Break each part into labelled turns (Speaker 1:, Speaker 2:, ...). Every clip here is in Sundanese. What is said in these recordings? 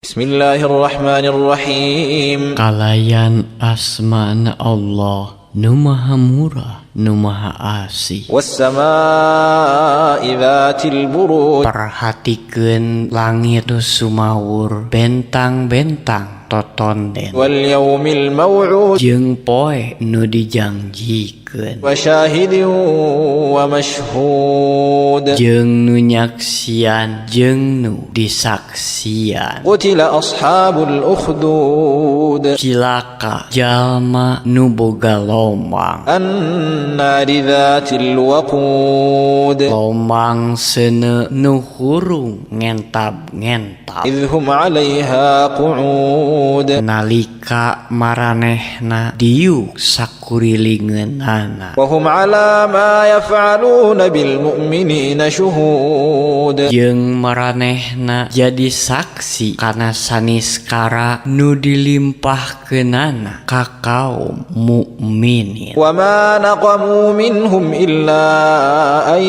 Speaker 1: Bismillahirrahmanirrahim.
Speaker 2: Kalayan asmana Allah nu maha murah nu maha asih.
Speaker 1: والسماء ذات البروج.
Speaker 2: Perhatikeun langit nu sumawur bentang-bentang totonden.
Speaker 1: واليوم الموعود.
Speaker 2: Jeung poe nu dijangjikeun.
Speaker 1: وشاهد ومشهود.
Speaker 2: Jeung nu nyaksian jeung nu disaksian.
Speaker 1: قتل أصحاب الأخدود.
Speaker 2: Cilaka jalma nu boga lomang.
Speaker 1: النار ذات الوقود.
Speaker 2: Lomang seuneu nu hurung ngentab-ngentab.
Speaker 1: إذ هم عليها قعود.
Speaker 2: Nalika maranehna diuk sakurilingeunana.
Speaker 1: وهم على ما يفعلون بالمؤمنين شهود.
Speaker 2: Jeung maranehna jadi saksi kana saniskara nu dilimpahkeunana ka kaum mukminin.
Speaker 1: وما نقموا منهم إلا أن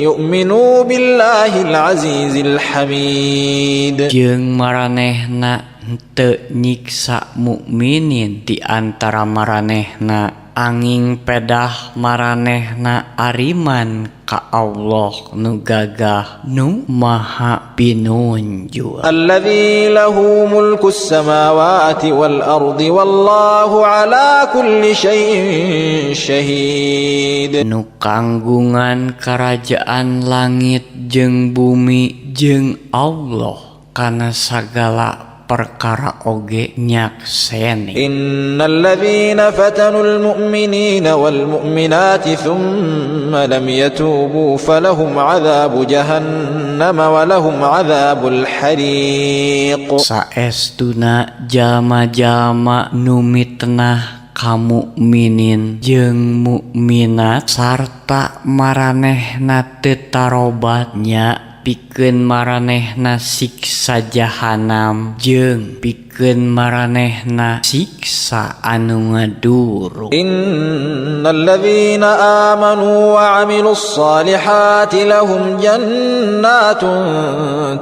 Speaker 1: يؤمنوا بالله العزيز الحميد.
Speaker 2: Jeung maranehna henteu nyiksa mukminin di antara maranehna anging pedah maranehna ariman ka Allah nu gagah nu maha pinunjul.
Speaker 1: الذي له ملك السماوات والأرض والله على كل شيء شهيد.
Speaker 2: Nu kanggungan karajaan langit jeung bumi jeung Allah kana sagala perkara oge nyakseni.
Speaker 1: إن الذين فتنوا المؤمنين والمؤمنات ثم لم يتوبوا فلهم عذاب جهنم ولهم عذاب الحريق.
Speaker 2: Saestuna jalma-jalma nu mitnah ka mukminin jeung mukminat sarta maranehna teu tarobat nya pikeun maranehna siksa jahanam jeung pikeun maranehna siksa anu ngaduruk.
Speaker 1: إن الذين آمنوا وعملوا الصالحات لهم جنات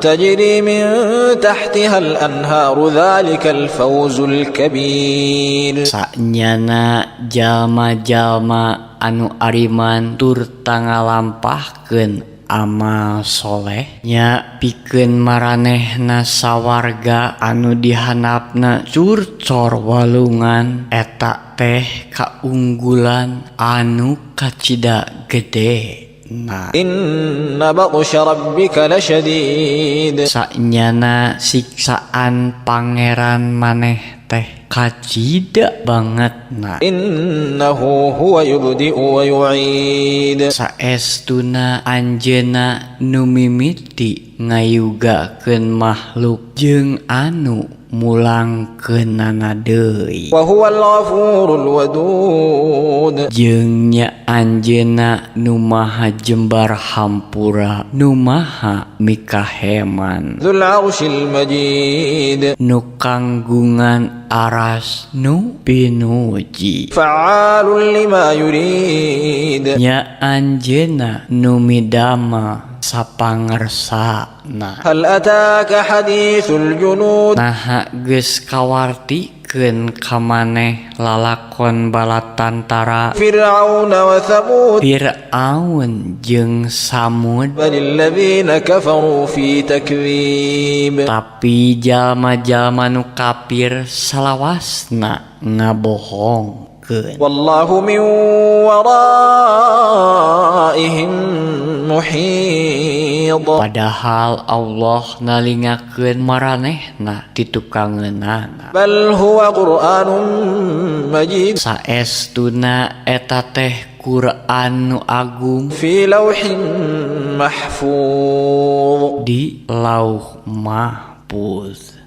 Speaker 1: تجري من تحتها الأنهار ذلك الفوز الكبير.
Speaker 2: Sanyana jalma-jalma anu ariman turta ngalampahkeun amal soleh nya pikeun maranehna sawarga anu dihandapna curcor walungan eta teh kaunggulan anu kacida gede na.
Speaker 1: إن بطش ربك لشديد.
Speaker 2: Sanyana siksaan Pangeran maneh teh kacida banget na.
Speaker 1: إنه هو يبدئ ويعيد.
Speaker 2: Saestuna Anjeunna nu mimiti ngayugakeun makhluk jeung anu mulangkeunana deui.
Speaker 1: وهو الغفور الودود.
Speaker 2: Jeung nya Anjeunna nu maha jembar hampura nu maha mikaheman.
Speaker 1: ذو العرش المجيد.
Speaker 2: Nu kanggungan aras nu pinuji.
Speaker 1: فعال لما يريد.
Speaker 2: Nya Anjeunna nu midamel sapangersana.
Speaker 1: هل أتاك حديث الجنود.
Speaker 2: Naha geus kawartikeun ka maneh lalakon bala tantara
Speaker 1: فرعون وثمود.
Speaker 2: Fir'aun jeung Samud.
Speaker 1: بل الذين كفروا في تكذيب.
Speaker 2: Tapi jalma-jalma nu kafir salawasna ngabohongkeun.
Speaker 1: والله من ورائهم محيط.
Speaker 2: Padahal Allah nalingakeun maranehna ti tukangeunana.
Speaker 1: بل هو قرآن مجيد.
Speaker 2: Saestuna eta teh Quran nu agung.
Speaker 1: في لوح محفوظ.
Speaker 2: Di Lauh Mahfuz.